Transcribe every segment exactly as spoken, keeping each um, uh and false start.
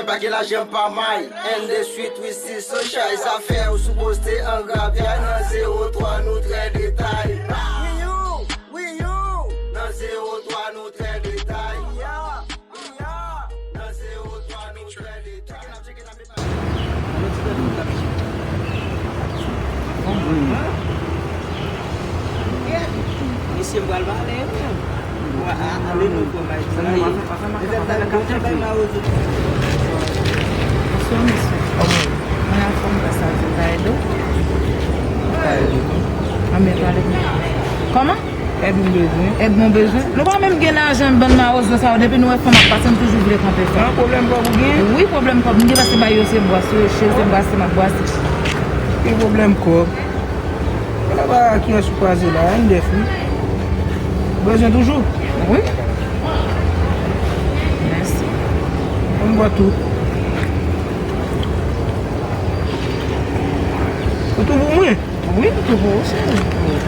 Pa gen lajan pa may, and the sweet wi si so chay. Zafè ou sou poste an grapyay, nan zewo twa nou trè detay. Wi yo, wi yo. Nan zewo twa nou trè detay. Nan zewo twa nou trè detay. Mesye, m pral pale, wi. Wa, a, ale nou fò bay ti la. Mesye, m pral pale bay mawozo. Bonswa, mesye. Mwen anfòm, gras a Dye, pa ede w? Pa ede w. Anben, pale. Kòman? Èd m bezwen. Èd mwen bezwen. Nou pa menm gen lajan, bann mawozo sa yo, depi nou wè fanm ap pase, nou toujou vle kanpe fè. An pwoblèm kòb ou gen? Wi, pwoblèm kòb. M gen pase bay yo se bwase, yo cheri, se bwase, m ap bwase. Gen pwoblèm kòb. Ala bagay ki an sou kwaze la, N D F wi. Bezwen toujou? Wi. Mèsi. Mwen bwè tout. Ou tou pou mwen? Wi, m tou pou ou, cheri.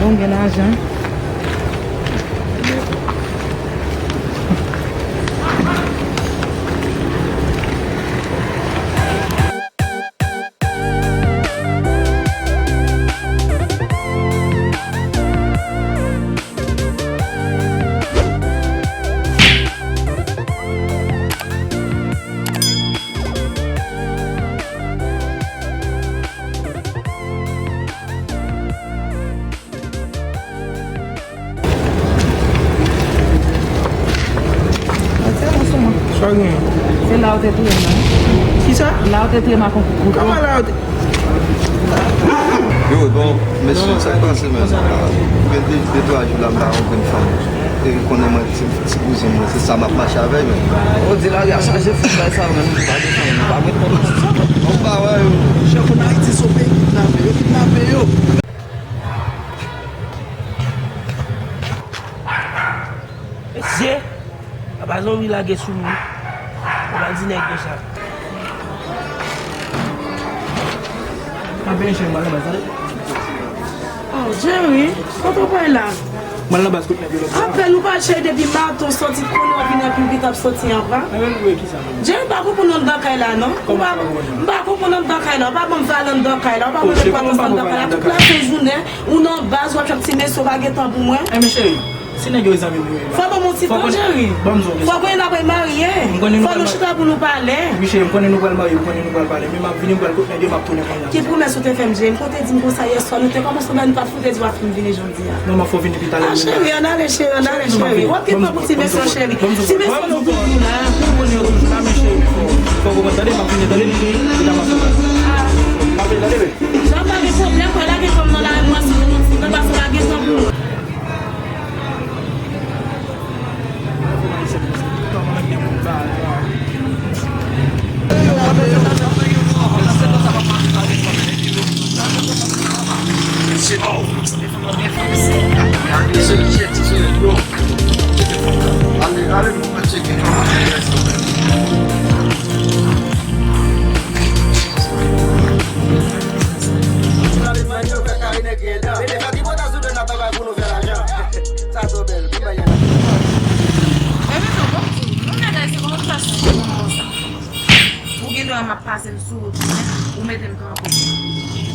Bon, gen lajan. Sa w gen? Se la w te touye m nan. Kisa? La w te touye m ak yon kout kouto. Kòman la w te? Yo, bon, mesye, sa k pase, men? Gen de, de twa jou la, m pa wè yon grenn fanm. E konnen mwen, ti, ti kouzin mwen, se sa m ap mache avè l, men. Ou di lari a chanje fout bay sa, men nou pa desann, nou pa met kont nou sou sa. Nou pa wè yo. Chèf, ann Ayiti, se yon peyi kidnape, yo kidnape yo. Mesye, apa zòrèy lage sou nou. Ou pa di nèg konsa. Anben, cheri, m al nan baz la. Oh, Jerry, kote w pral la? M al nan baz kot nèg yo lòt bò a. Apèn ou pa cheri depi maten w sòti kounye a w vin epi w gentan ap sòti ankò. Anben, nou wè kisa, menm? Jerry, m pa konprann anndan kay la, non. Kòman w pa konprann? M pa konprann anndan kay la. Ou pa ban m valè anndan kay la. Ou pa ban m enpòtans anndan kay la. Tout lafen jounen, ou nan baz, w ap fè ti mesye, w pa gen tan pou mwen. Enben, cheri, si nèg yo e zanmi m yo, fò ban m yon ti tan, Jerry. Fò kounye n ap marye. Fò nou chita pou nou pale. Wi, cheri, m konnen nou pral marye, m konnen nou pral pale. Men m ap vini, m pral kot nèg yo, m ap tounen kounye a. Ki pwomès ou te fè m, Jerry? M konn te di m konsa yè swa, nou te kòmanse nan, nou t ap fout di w ap fin vini jodi a. Non, m ap fè w vini pi talè. Ah, cheri, ann ale, cheri, ann ale, cheri. W ap gen tan pou ti mesye, cheri. Ti mesye nou toujou la. Ou konnen yo toujou la, men cheri, men fò, fò w konprann, tande, m ap vini, tande, cheri. Epi la m ap fè. Ah. M ap vini, tande, men. Jan pa gen pwoblèm, mwen lage fanm nan la, mwen sou nou ti tan, paske pa gen tan pou mwen. Ale, ale, nou mèt tcheke kòman. Sa twò bèl, pou mwen. Ebyen non, bon, nou nèg Ayisyen, kòman nou fè sou moun konsa? Ou gen dwa m ap pase m sou wout ou, men ou mete m kanpe.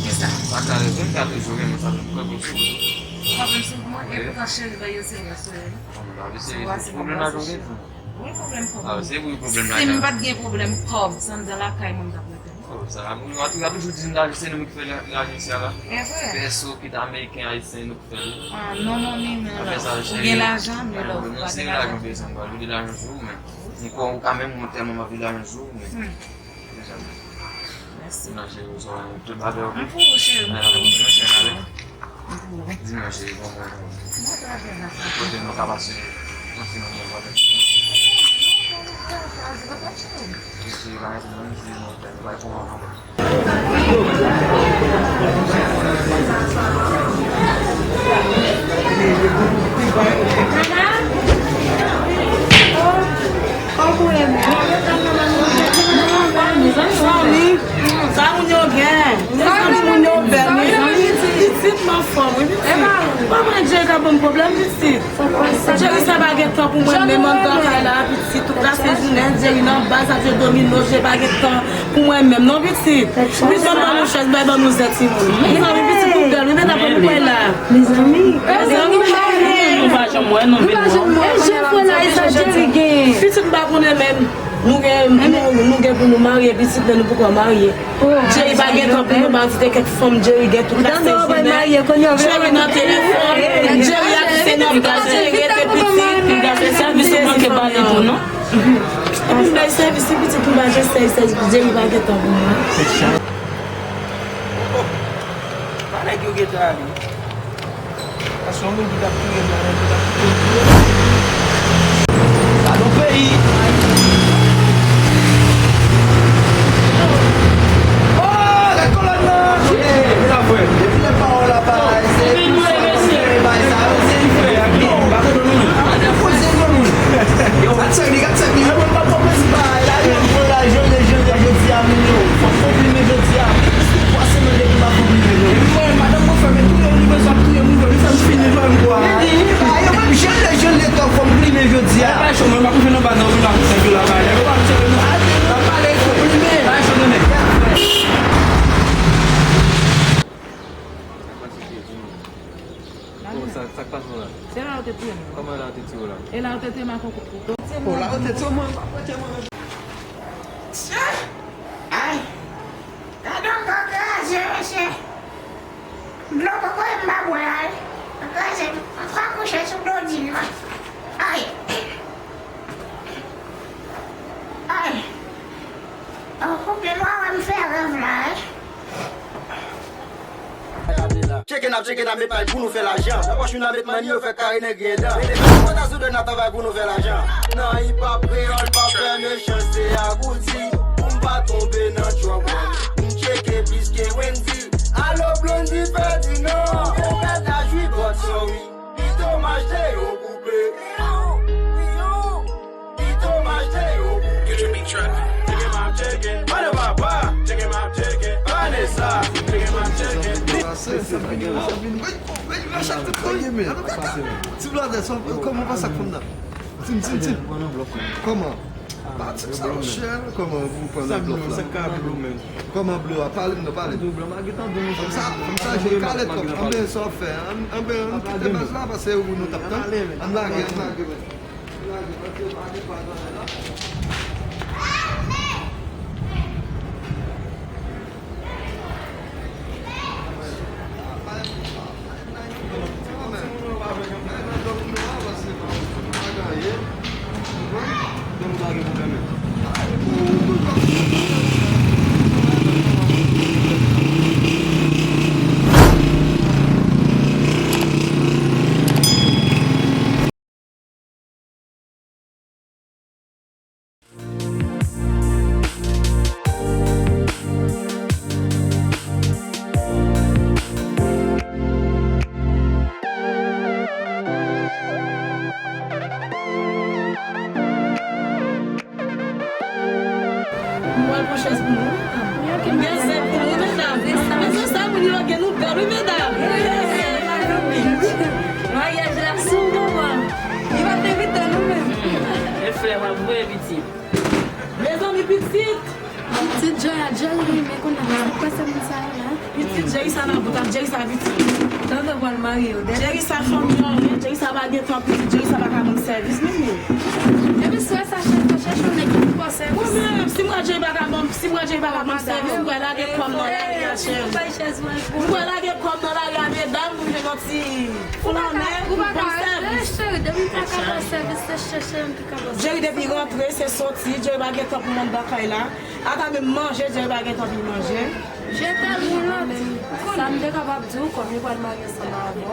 Kisa? Sa ka rive, m ka toujou renmen sa, men m kanpe sou wout ou. Kanpe m sou wout mwen, e poutan cheri, bay yo se vre, se vre. Bon, m pa vle se pwoblèm lajan ou gen tou. Wi, pwoblèm kòb. Ah, se wi, pwoblèm lajan. Si m pa t gen pwoblèm kòb, se anndan lakay mwen m t ap rete. Oh, sa, nou, nou toujou di nou, se nou ki fè la-, lajan isi a la. E vre. Pèso, kit ameriken, ayisyen, nou ki fè l. Ah, non, non, ni, non, non. Ou gen lajan, men lè ou pa gen lajan. Non, se lajan bezwen, m pa vle lajan sou ou, men. M kwè ou ka menm, mwen tèlman m ap vle lajan sou ou, men. Hmm. Mèsi. Mèsi. Nan, cheri, ou sou tout bagay, ok? M pou ou, cheri, m pou ou. Mèsi, mèsi. Di mwen, cheri, kòman ou ye? Mwen trè byen, mèsi. Kote nou ka pase yon ti moman avèk ou? Cheri, pa gen pwoblèm, cheri, nou fè, nou bay pou mwen. Kòman ou ye menm? Sa moun yo gen? Mezanmi, moun yo bèl, mezanmi. Pitit m anfòm, wi, pitit. Kòman Jerry ka ban m pwoblèm, pitit? Jerry sa pa gen tan pou mwen menm anndan kay la, pitit. Tout la se jounen, Jerry nan baz ap jwe domino, Jerry pa gen tan pou mwen menm, non, pitit. Pitit, ban nou chèz, bay ban nou zè timoun. Mezanmi, pitit, nou bèl, wi, medam, ban nou kay la. Mezanmi, mezanmi, nou pa janm wè, nou vin wè. E je fò la, e sa Jerry gen? Pitit, m pa konnen menm. Nou gen, nou, nou gen pou nou marye, pitit, men nou poko marye. Jerry pa gen tan pou nou ba di te kèk fanm, Jerry gen tout la se jounen. Jerry nan telefòn, Jerry ap se nan baz, Jerry rete pitit. Pitit, sèvis ou manke ba li tou, non? Epi m bay sèvis, si pitit m pa gen sèvis, sèvis, Jerry pa gen tan pou mwen. Pa nèg yo gentan ale. Paske yon moun ki t ap touye m la, yon moun ki t ap touye m. Gade yon peyi. Oh, gade kolòn nan. Depi lè pawòl la pa ese, bay sa yo, se li frè. Yo, gade sa, li, gade sa, li. Mwen, m p ap konprann si pa la, yo, m pran la, jodi a, jodi a, jodi a, men yo, fòk konplime jodi a. Twa semèn depi m ap konplime yo. Epi mwen, madanm mwen fè m touye m, li bezwen ap touye m, li fè m fini jwe m kwa. Epi, epi, epi, jèn lè, jèn lè, tòk fò m plimen jodi a. Bay cho, mwen, m ap jwenn anba nan wi la, sèk yo la, bay. Yo pa m tire nou. N ap pale, fò plimen. Bay cho, tande. Bon, sa, sa k pase la? Se la yo te touye m. Kòman la yo te touye w la? E la yo te touye m ak yon kout kouto. O, la yo te touye mwen, m pa prete mwen. Ay! Gade yon gwo kraze, mesye. Dlo poko m pa bwè a, wi. Kraze, m pa kouche sou do di m. Ay! Ay! Oh, oubyen m wè m fè rèv la, wi. Tcheke n ap tcheke n ap met may pou nou fè lajan. Nan pòch nou n ap met manni yo fè kare nèg gen dan. Mete fè pòt a sou do n ap travay pou nou fè lajan. Nan hip hop kreyòl pa fè mechanste ak outi. Pou m pa tonbe nan trouble. M tcheke plis ke Wendy. Alo Blondy Ferdinand. Ou fè laj wi, but sorry. Pito m achte yon koupe. Pito m achte yon koupe. Tcheke m ap tcheke. Mano papa. Tcheke m ap tcheke. Vanessa. Tcheke m ap tcheke. Ti bladè, kòman w pase ak fanm nan? Tim, tim, tim. Kòman? Pati sa, monchè, kòman pou pran nan blòf la? Kòman blo a? Pale m non, pale. Fanm sa, fanm sa jwe kale twòp. Anben, sa w ap fè? Anben, ann kite baz la, paske ou nou t ap tann. Ann lage, ann lage, men. M pral pran chèz pou nou, wi, medam. M gen zèb pou nou, wi, medam. Men se sa, moun yo gen nou bèl, wi, medam. Maryaj la sou moman. Li pa t envite nou menm. E frè m ap voye pitit. Mezanmi, pitit. Pitit Joya, Jerry renmen kounye a. Sa k pase moun sa yo la? Pitit Jerry sa nan bout ap Jerry sa pitit. Tande w pral marye yo dèyè. Jerry sa fanmi an, men Jerry sa pa gen tan pitit, Jerry sa pa ka ban m sèvis menm, men. Epi si w wè sa chèch, chèch yon nèg ki pou ba w sèvis. Mwen menm, si m wè Jerry pa ka ban m, si m wè Jerry pa ka ban m sèvis, m pral lage kò m nan lari a, cheri. M pral lage kò m nan lari a, medam, pou m jwenn yon ti foulonnen, pou m ban m sèvis. Cheri, depi m pa ka ba w sèvis, se chèche m ki ka ba w sèvis. Jerry depi rantre, se soti, Jerry pa gen tan pou m anndan kay la. Ata menm manje, Jerry pa gen tan pou l manje. Jete l, Roulant. Sa m te kapab di w, kòm yo pral marye ansanm avè w.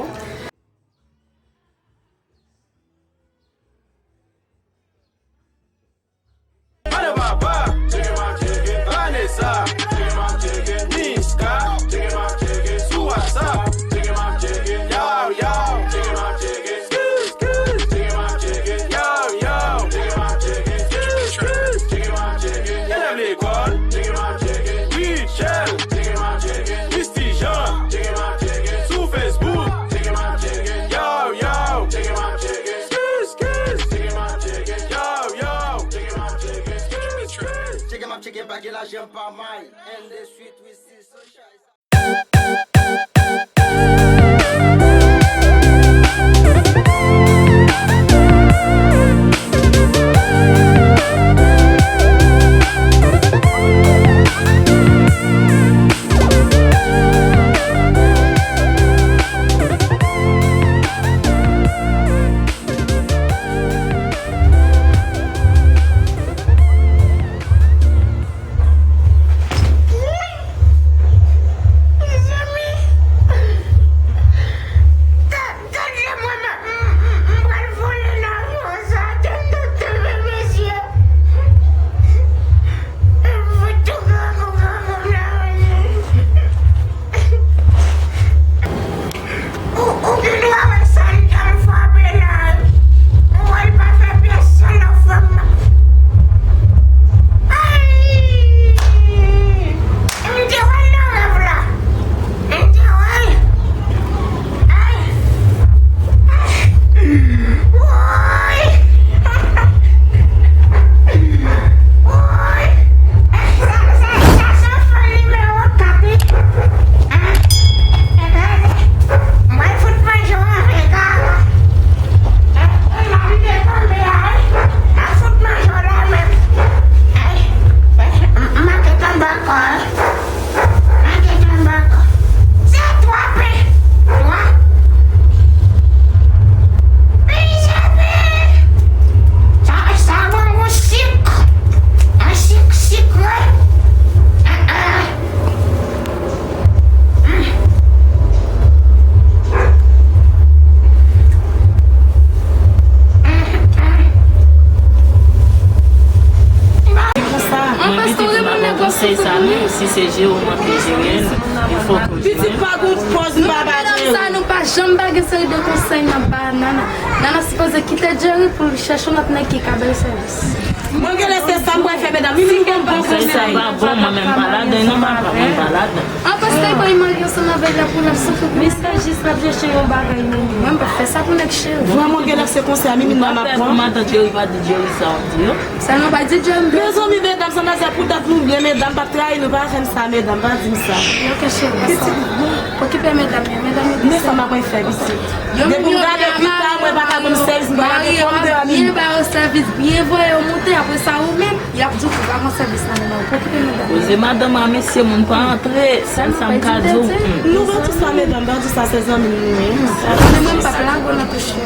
Alo papa, tcheke m ap tcheke. Vanessa, tcheke m ap tcheke. Niska, tcheke m ap tcheke. Sou WhatsApp, tcheke m ap tcheke. Yow, yow, tcheke m ap tcheke. Tcheke m ap tcheke, yow, yow. Tcheke m ap tcheke, tcheke m ap tcheke. Elèv lekòl, tcheke m ap tcheke. Richel, tcheke m ap tcheke. Misty Jean, tcheke m ap tcheke. Sou Facebook, tcheke m ap tcheke. Jump pa may, and the sweet we see so shy. Mezanmi, gad, gad jan mwen, m, m, m, m pral vole nan avyon sa, tande, tande, mesye. M fout tou grangou, grangou m nan men. Ou, ou gen dwa wè sa m t ap frape la, wi. Ou wè l pa fè pyès san nan frè m nan. Ay! M te wè l nan rèv la. M te wè l. Ay! Ay! Ay! Woy! Woy! Sa, sa, sa se fan nimewo kat, wi. Hein? Mwen fout manje w anfen, Kara. Hein? E la m te tonbe a, wi. Mwen fout manje w la menm. Hein? M, m manke tonbe ankò, hein? Mwen te tonbe ankò. Se twa pen. Twa. Mezanmi! Sa, sa ban m yon sik. Yon sik sikre. Ah, ah. Mm. Mm, mm. Mwen pito m pa ba w konsèy sa non, si se jere w manke jere l, il faut que... Pitit pa gon pòz m pa ba jere. Sa nou pa janm ba gen seri de konsèy nan ba Nana. Nana sipoze kite Jerry pou l chèche yon lòt nèg ki ka ba l sèvis. Mwen genlè se sa m pral fè medam. Mimi nou gon bon konsèy. Sa pa bon, mwen menm pa ladan non papa, mwen pa ladan. An paske pou li marye ansanm avè l la pou l ap soufri pou li. Misye jis l ap chèche yon bagay Mimi. Mwen m p ap fè sa pou nèg cheri. Vrèman genlè se konsèy a Mimi nan m ap pran. Matant Jerry pa di Jerry sa w di yo. Sèlman pa di Jerry. Mezanmi medam sa nan sa pou dat nou byen medam pa trayi nou pa fè m sa medam pa di m sa. Ok cheri. Pitit bon. Okipe medam yo, medam yo. Men sa m ap fè pitit. Depi m gade pita mwen pa ka ban m sèvis m pa ka gen kòm de ami. Byen ba yo sèvis, byen voye yo moute, apre sa ou menm, y ap di w pou pa ban sèvis nan men w. Okipe medam. Poze madanm a mesye moun pa antre, sèl sa m ka di w. Nou pa di sa medam, pa di sa se zanmi nou ye. Konnen mwen m p ap lage w nan touche.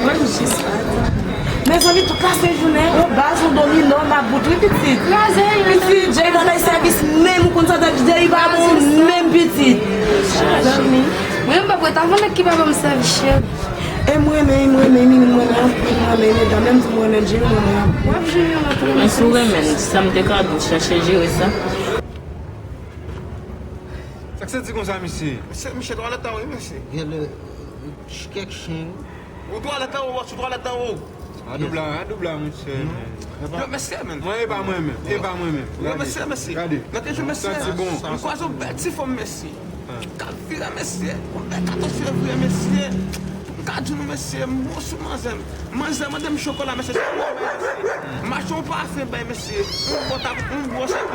Mezanmi tout la sen jounen, yon baz yon domino m ap bout wi pitit. Kraze l. Pitit, Jay nan bay sèvis menm ou konn sa tèt Jay pa bon menm pitit. Mezanmi. Mwen m p ap ret avè nèg ki pa ban m sèvis cheri. E m renmen, m renmen, Mimi m renmen anpil, m renmen medam, menm tou m renmen Jay m renmen anpil. W ap jwenn yon lòt renmen. Men si w renmen l, sa m te ka di w, chache jere sa. Sa k santi konsa mesye? Mesye, Michel, twa lè tan wi mesye. Gen le, kèk chen. Ou twalèt anwo, bòs, ou twalèt anwo. Adoub la, adoub la, mesye. Yo, mesye, men. Mwen, e pa mwen menm, e pa mwen menm. Yo, mesye, mesye. Gade. Nan kèk jou, mesye. Santi bon. M kwaze yon bèl ti fanm, mesye. K ap vire, mesye. Yon bèl katòz fevriye, mesye. M ka di nou, mesye, m bon sou manzè m. Manzè mande m chokola, mesye, se mwen bay, mesye. M achte yon pafen bay, mesye. M bwòs ak, m bwòs ak,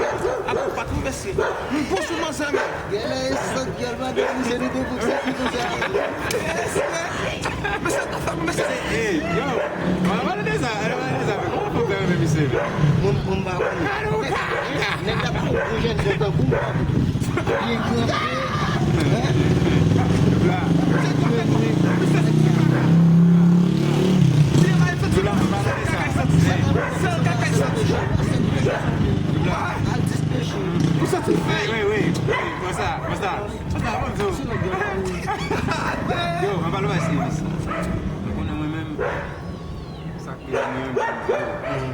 ak yon pat, wi, mesye. M bon sou manzè, men. Gèlè e sant, gèl pa depoze, li depoze, li depoze a. Mesye, mesye, ta fè, mesye. Ey, yo, ann pale de sa, ann pale de sa, men kòman fanm fè renmen misye? Mwen, mwen pa konnen. Nèg la pa yon jèn jan tankou m. Byen kanpe. Wi, wi, wi. Konsa, konsa. Konsa, bon, bon. Yo, mwen pa lwen si. Mwen konnen mwen menm. Sa k mwen menm.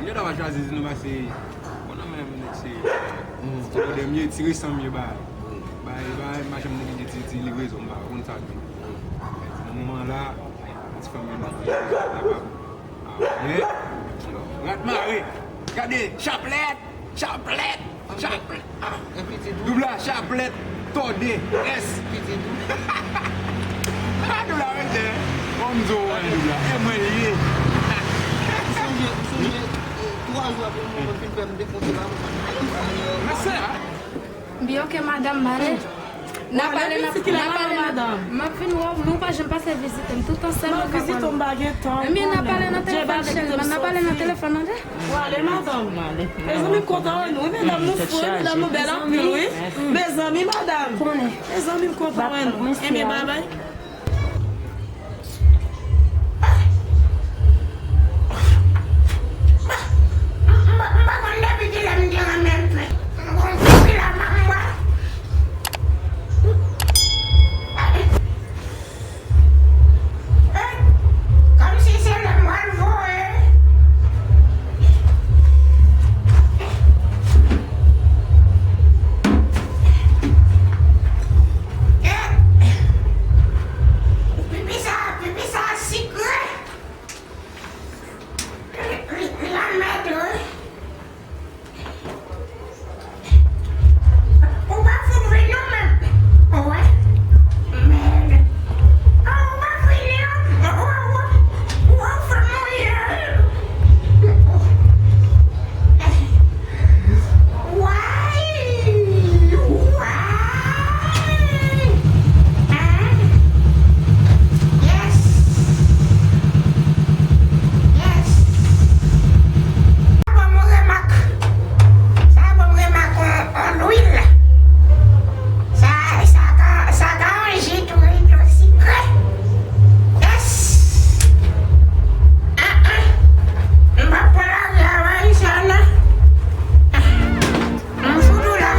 Mwen ta va chwazi nou pase. Konnen mwen menm nèg se. Ti dènye ti resan m ye bay. Bay, bay, machann m te gen ti, ti livrezon m pa konn sa k vin. Nan moman la, ti fanm yo nan kapab. Amen. Rat mare. Gade, chaplèt, chaplèt, chaplèt. Doub la, chaplèt, tòde, rès. Ha, doub la, mwen te. Bon, m di w, wè, doub la. E mwen l ye. M sonje, m sonje, e, twa jou apre mwen, mwen fin fè m defonse la. Mèsi, a. Byen, ok, madanm, m ale. N a pale nan, n a pale nan, m ap vin wè w, men w pa janm pase vizite m. Tout tan sèl mwen ka pale. Ebyen, n a pale nan telefòn, cheri, n a pale nan telefòn, tande. W ale, madanm. Mezanmi, m kontan wè nou, wi, medam, nou fre, medam, nou bèl anpil, wi. Mezanmi, madanm. Mezanmi, m kontan wè nou. Ebyen, babay. M pa konn depi kilè m te renmen fè. M konn depi la m ap mwen. Kòmsi se lè m pral voye. Pipi sa, pipi sa sikre. Lanmèd, wi. Ou pa fout vini non menm. Ou wè? Mèd. Ah, ou pa vini non. Ou, ou, ou, ou fè mwen ye. Why? Why? Hein? Yes. Yes. Sa ban m remak. Sa ban m remak on, on lwil. Sa, sa ka, sa ka ranje tou, tou sikre. Yes. Ah, ah. M p ap pran lari a, wi, sa la. M fout ou la.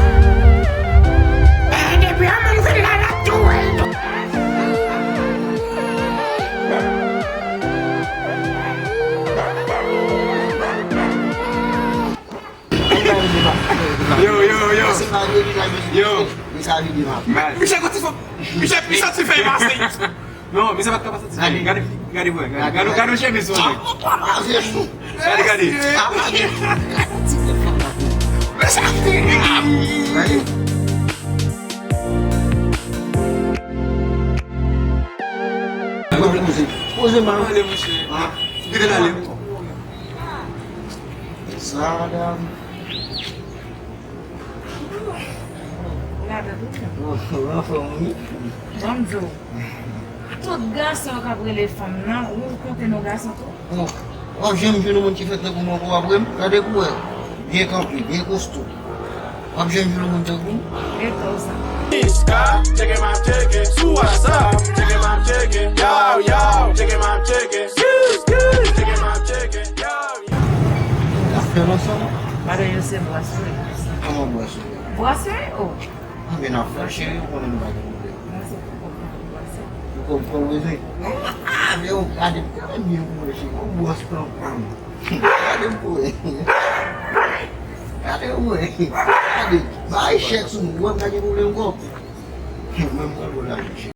Eh, depi yon moun vin la, l ap tou wè l tou. Yo, yo, yo. Yo. Misye gon ti fò. Misye, misye ti fè pase. Non, men sa pa t ka pase. Gade, gade, gade, gade, gade, gade, gade chemiz mwen. Gade, gade. Poze, poze, man. Ale, monchè. Kite l ale. Sa, madanm. Ladan tout tan. Ou anfòm, wi. Ban m di w. Tout gason yo k ap rele fanm nan, ou konte nan gason tou? Bon, w ap janm jwenn yon moun ki fèt tankou mwen pou w ap rele m. Gade pou w wè. Byen kanpe, byen kosto. W ap janm jwenn yon moun tankou m. Gen tò sa. Niska, tcheke m ap tcheke. Sou WhatsApp, tcheke m ap tcheke. Yow, yow, tcheke m ap tcheke. Tcheke m ap tcheke. Yow, yow. N ap fè l ansanm. Bagay yo se bwasri. Kòman bwasri? Bwasri, o. Anben n ap fè l, cheri, ou konnen nou pa gen pwoblèm. Ou konn, ou konn bezwen. Ah, men ou gade m, gade m byen pou mwen, cheri. Ou bwòs lan pou mwen. Gade m pou mwen. Gade mwen. Gade. Bay chèk sou mwen. Ou wè m pa gen pwoblèm ankò. Mwen m pran dlo la, cheri.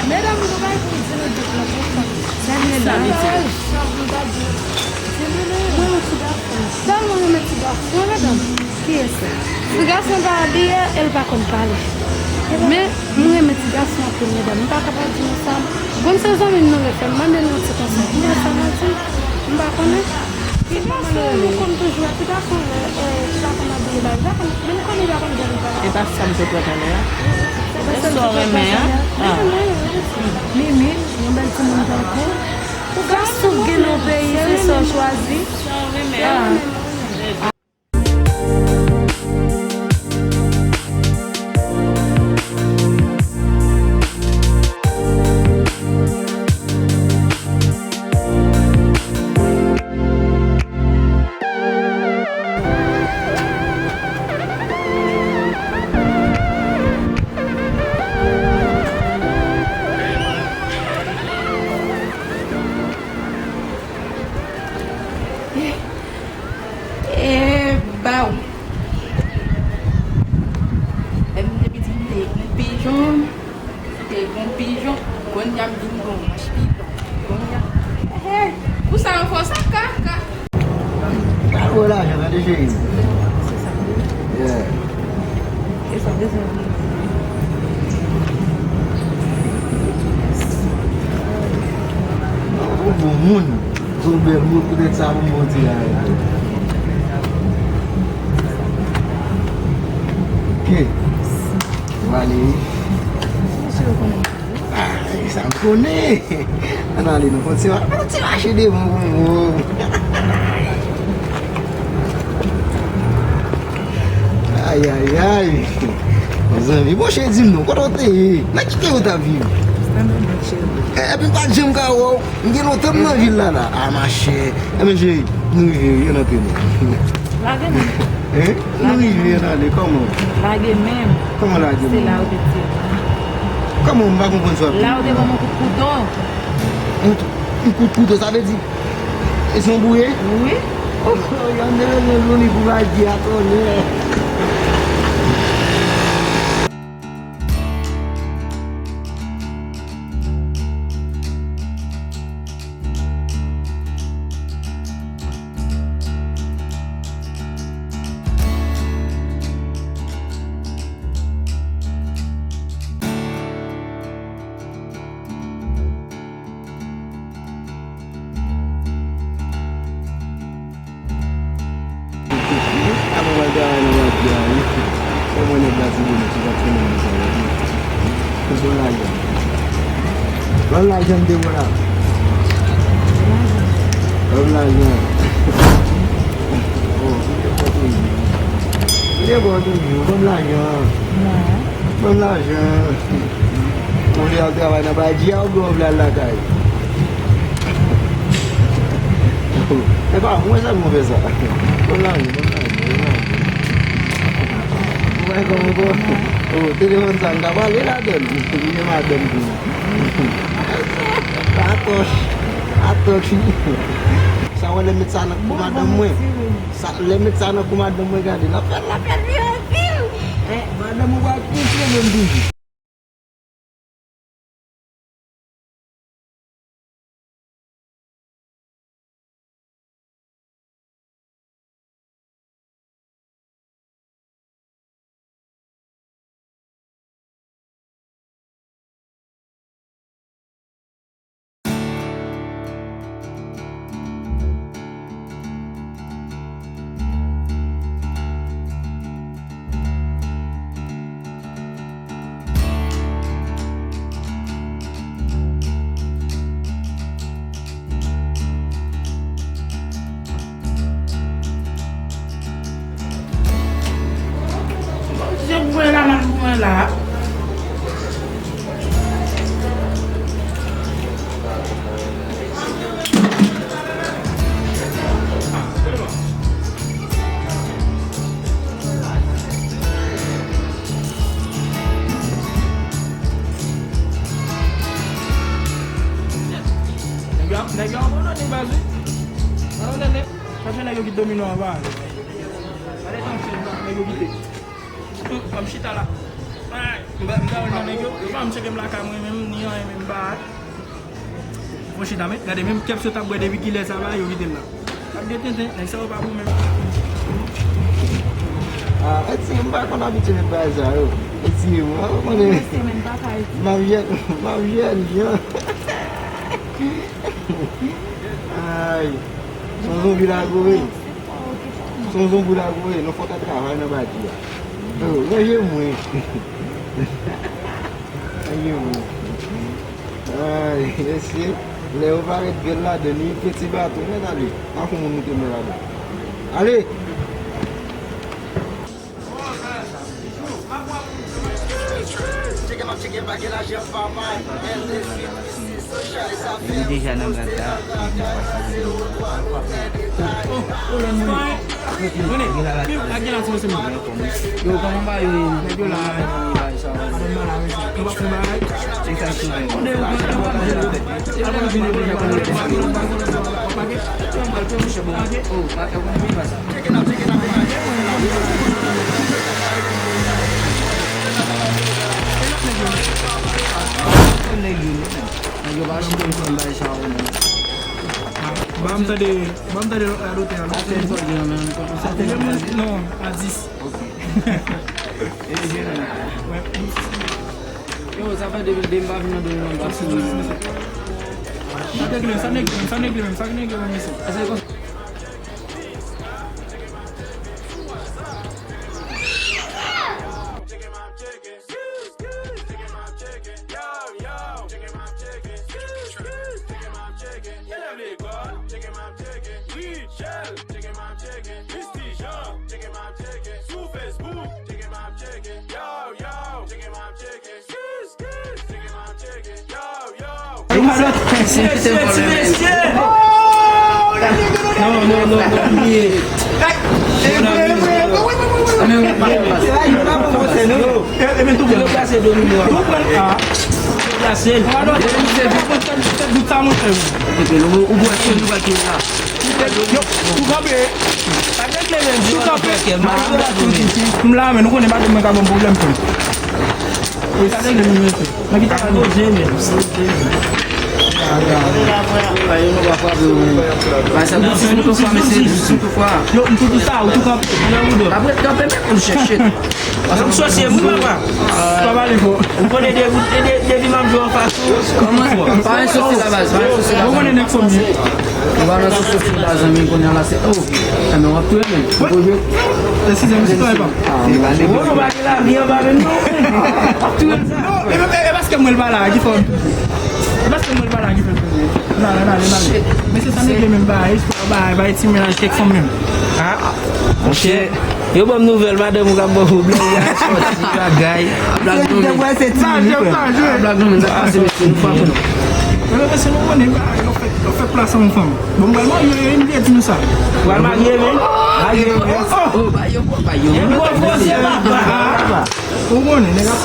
Medam, nou bay pou di nou tout la pou fè. Sa vle di. Mwen yon ti gason. Tèlman renmen ti gason, wi, medam. Kiyès sa? Ti gason pa abiye, e l pa konn pale. Men, mwen renmen ti gason anpil, medam. M pa ka pa di nou sa. Bon, se zanmi m nan refè m. Mande l yon ti konsèy. Ki gason manti? M pa konnen. Ti gason, nou konn toujou wè ti gason, eh, eh, ti gason nan byen bagay. Men nou konnen li pa konn byen bagay. E pa sa m te pran talè a. E sa w renmen an? Ah. Mimi, yon bèl timoun tankou. Pou gason gen nan peyi, se sa w chwazi. Sa w renmen an? E baw. Lè m te piti, m te gon pijon. M te gon pijon. Kounye a m vin gon manch piton. Kounye a, hey, pou sa yo fè w sa, ka, ka. Pral wè lajan, tande cheri. Yeah. Ou bon moun. Ou bèl moun, poutèt sa pou m bon ti la. Ok. Ou ale wi. Ah, e sa m konnen. Ann ale, nou fè yon ti ma-, fè yon ti mache devan pou mwen. Ay, ay, ay. Mezanmi, bon, cheri, di m non, kote w te ye? Nan ki peyi w t ap viv? E, epi m pa t janm ka wè w. M gen lontan m nan vil la, la. A, machè. Enben, cheri, nou rive, wi, ann antre nou. Lage men. Hein? Nou rive, ann ale, kòman? Lage men. Kòman lage men? Se la ou te tire. Kòman? M pa konprann sa w ap di. La ou te ban m yon kout kouto. Yon, yon kout kouto, sa vle di, e se yon bouye? Wi. Oh, yon de yon jouni pou lage a, tonnè. Avan w al travay nan lari a, wi. Fò mwen nèg la ti bonè, ti pa trennen nan sa la, wi. Ban m lajan. Ban m lajan m te wè la. Ban m lajan. Oh, m te bon toujou. M te bon toujou. Ban m lajan. Ban m lajan. Ou vle al travay nan Badji a oubyen ou vle al lakay? E pa mwen sèlman fè sa. Bon, la, bon, la, bon, la. Ou wè kòman bon? Oh, telefòn sa, m ka pale ladan l. Li gen madanm tou. Atòch. Atòch. Sa wè lè m met sa nan kou madanm mwen. Sa, lè m met sa nan kou madanm mwen, gade. L ap fè, l ap fè l vire anpil. Eh, madanm ou pral konprann menm toujou. Bon, se mwen la, mwen la. Nèg yo, nèg yo abandone baz wi. Abandone. Sa fè nèg yo ki domine anba. Gade tan chèz la, nèg yo kite. Hum, ban m chita la. Ay, m ba, m ba nan nèg yo. Yo pa m cheke m lakay mwen menm, ni anyen menm ba. Bon chita, men gade menm kèps yo t ap bwè depi kilè sa va, yo kite l la. T ap gen tenten, nèg sa yo pa bon menm. A, Eti, m pa konn abitye met bagay sa yo. Eti, mwen konnen. M ap jèn, m ap jèn jan. Ay, se yon zonbi la kore. Se yon zonbi la kore. Nou fòk ap travay nan bati a. Oh, ranje mwen. Ranje mwen. Ay, mesye, lè yo parèt bèl ladan, li peti baton, men ale. Pa fè moun moute mwen ladan. Ale! Li deja nan bata, li gen pase. Yo, kòman ba yo ye? Nèg yo la. Nèg yo pa chita pou fè bagay sa yo, non. Ban m tande, ban m tande lòt la dotè a. Non, a dis. Ok. Yo, sa fè depi de m pa vin nan domèn nan, m pa sou. Sa nèg li menm, sa nèg li menm, sa nèg li menm, sa nèg li menm, mesye. Elèv lekòl, Michel, sou Facebook, yo, yo, Mesye, mesye, mesye. Non, non, non, non, bliye. Yo, yo plase domino a. Yo plase l. Ou bwè sou nou pa ki la. Yo, ou kanpe. Ou kanpe. M la, men nou konnen pa mwen ka ban m pwoblèm, frè m. E sa regle nou, mesye. Nan ki ta poze, men. Yo, m tou di sa, ou tou kanpe. Apre, kanpe, men pou l chèche. Ou sòsye, wi, papa. Pa pale fò. Ou konnen de, de, de, depi m ap jwe anfas ou. Kòman? Pa gen sòsye la, baz, pa gen sòsye la. Ou konnen nèg fò m ye. Ou pa nan sòsye la, zanmi, konnen la, se, oh. Enben, w ap touye, men. Eskize m, sitwayen pa. Ou pa gen lavi anba menm, non. W ap touye sa. Non, e, e, e paske mwen l pa la, ki fò m touye. E paske mwen l pa la, ki fè l touye. N ale, n ale, n ale. Mesye, sa nèg li menm, bay, bay, bay ti mennaj kèk fanm menm. Ah, monchè. Yo ban m nouvèl, madanm ou k ap ban w pwoblèm, y a sòti bagay. Blag non, men. Blag non, men, sa pase, mesye, nou frape nou. Mesye, nou konnen, yo fè, yo fè plas an yon fanm. Bon, m pral marye, yo, yo, m te di nou sa. Pral marye, men. Marye, men. Oh, ba yo, ba yo. Ou konnen, nèg ap.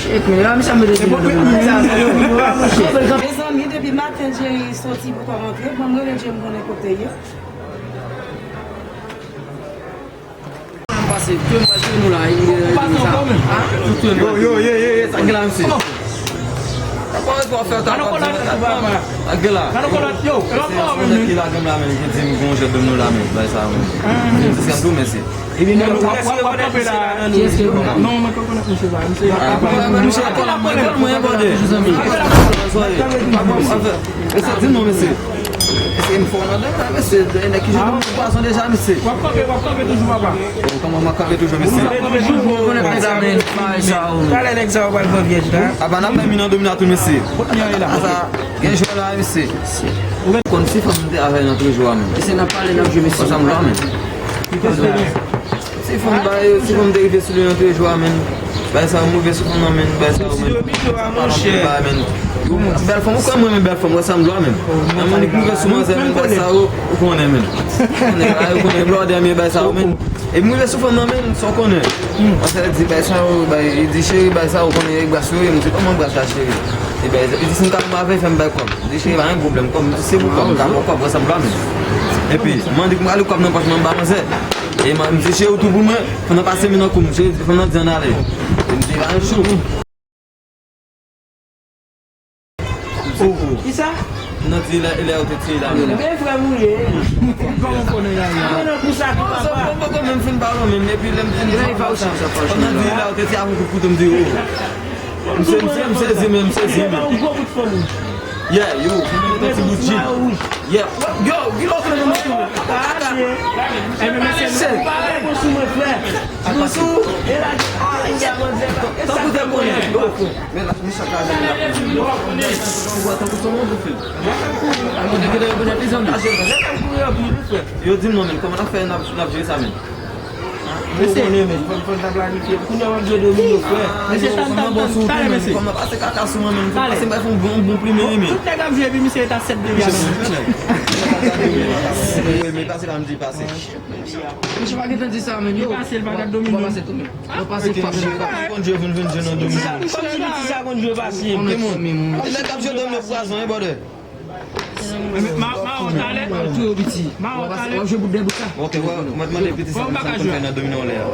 Shit, men, la, misye ap mete di nan domèn nan. Mezanmi, depi maten, Jerry soti pou t al rantre. Bon, m rele Jerry, m konnen kote l ye. Pase, ke m pase nou la, e, e, sa. Yo, yo, ye, ye, ye, sa gen la, mesye. Sa pa wè pou fè ta pa di. Sa gen la. Yo, se yon nèg ki lage m la, men, ki di m gon jèt de nou la, men, bay sa, men. Se sa m tou, mesye. Ebyen, w ap, w ap, w ap kanpe la. Kiyès ki non, mwen pa konn misye sa. Misye, misye, mwen konn mwen, bòdè. Mesye, di non, mesye. Mesye, m fò nan dèyè la, mesye. Nèg ki jwenn pwason deja, mesye. W ap kanpe, w ap kanpe toujou, papa. Bon, kòman m ap kanpe toujou, mesye? Ou konnen nèg sa, men. Talè nèg sa yo pral pran vyèj la. Apa n ap bay mi nan domina tou, mesye. Kot mi an ye la? Sa, gen jwè la, mesye. Ou konn si fanm te avè nan trejou a, men. Mesye, n ap pale, n ap jwe, mesye. Ansanm la, men. Si fanm bay, si fanm te rive sou li nan trejou a, men. Bay sa, move sou fanm nan, men. Bay sa, men. Bèl fanm, ou kwè mwen, men bèl fanm, wè sa m dwa, men. Nan moun ki rive sou manzè, men, bay sa, ou konnen, men. Ou konnen, ou konnen, blòdè, men, bay sa, men. E m rive sou fanm nan, men, sa w konnen. Paske l di, bay sa, bay, li di, cheri, bay sa, ou konnen, e bras yo, e m di, kòman bras la, cheri? E bay, li di, si m ka fè m avè, fè m bay kòb. Li di, cheri, pa gen pwoblèm, kòb, m di, se pou kòb, m ka ba w kòb, wè sa m dwa, men. Epi, m mande pou m ale kòb nan pòch mwen, m ba manzè. E m di, cheri, ou tou pou mwen, fanm nan pase men nan kou m, cheri, fanm nan di ann ale. E m di, pa gen chou. Kisa? Nan di lè, lè yo te tiye la menm. Men frè m ou ye. Kòman w konnen Yaya? Mwen nan kou sa tou, papa. Mwen poko menm fin pale menm, epi lè m fin pale sa, kòman di lè yo te tiye avèk kout kouto, m di, oh. M se, m se, m sezi men, m sezi men. Ou gwo bout fanm ou. Yeah, yo, mwen mete ti bout jip. Yeah. Yo, ki lòt lè mwen mete. Tankou te konnen. Men la, men chak la, jèn la. Ou wè tankou se yon moun pou fil. Yo di m non, men, kòman n ap fè n ap, n ap jere sa, men? Mesye, fò, fò n ta planifye. Kounye a w ap jwe domino, frè. Mesye, talè, talè, talè, mesye. Kòman pase kaka sou mwen, men? Talè. Pase m bay fè yon bon, bon plimen, men. Tout nèg ap jwe, epi misye ta sèt de vya. Men pase la, m di pase. Misye pa gentan di sa, men, yo. Li pase, li pa gad domino. Ou pa pase tou, men. Ou pase fap. Konn jwe, vin, vin jwe nan domino. Kòm si piti sa konn jwe pase. Ki moun? Nèg k ap jwe domino pwazon, wi, brother. Ma, ma, talè. Mawon talè. W ap jwe bout de bout sa. Ok, w ap mande piti sa, sa konn fè nan domino anlè a.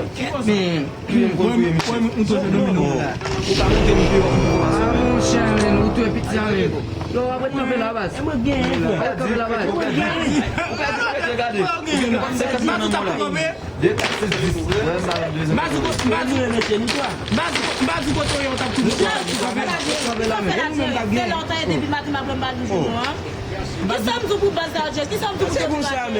Men, men, m konn touye misye. Ou ka monte m pi wo. Ah, monchè, men, ou touye piti sa, men. Yo, w ap ret kanpe la, baz. Mwen genyen, frè. Ret kanpe la, baz. Mwen genyen. Ou pèdi, ou pèdi, gade. Ou gen senkant nan men w la. De, kat, sis, dis. Mwen, m pa menm de senkant. Baz, ou kote, baz, ou kote, baz, ou kote, yo t ap tou. Fè la, fè la, cheri. Se lè w ta ye depi maten, m ap pran bal jou nou an. Kisa m di w pou baz la, Jerry? Kisa m di w pou depi maten?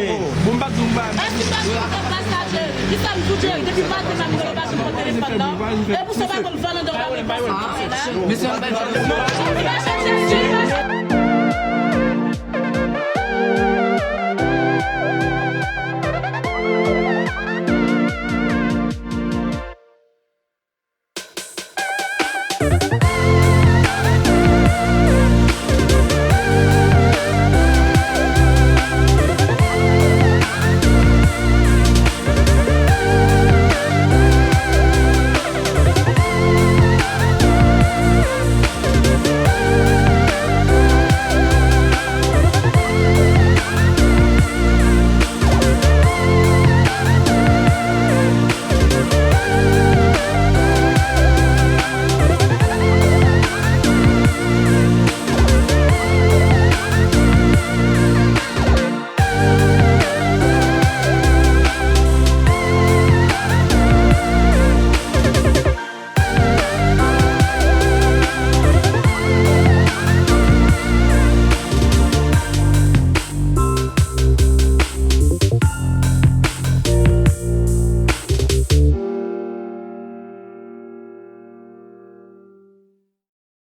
Bon, m pa di w, m pa. Èske m pa di w pou baz la, Jerry? Kisa m di w, Jerry? Depi maten, m ap rele baz pou telefòn nan. E pou sa, pa konn Fernando w ap pase la. Mesye,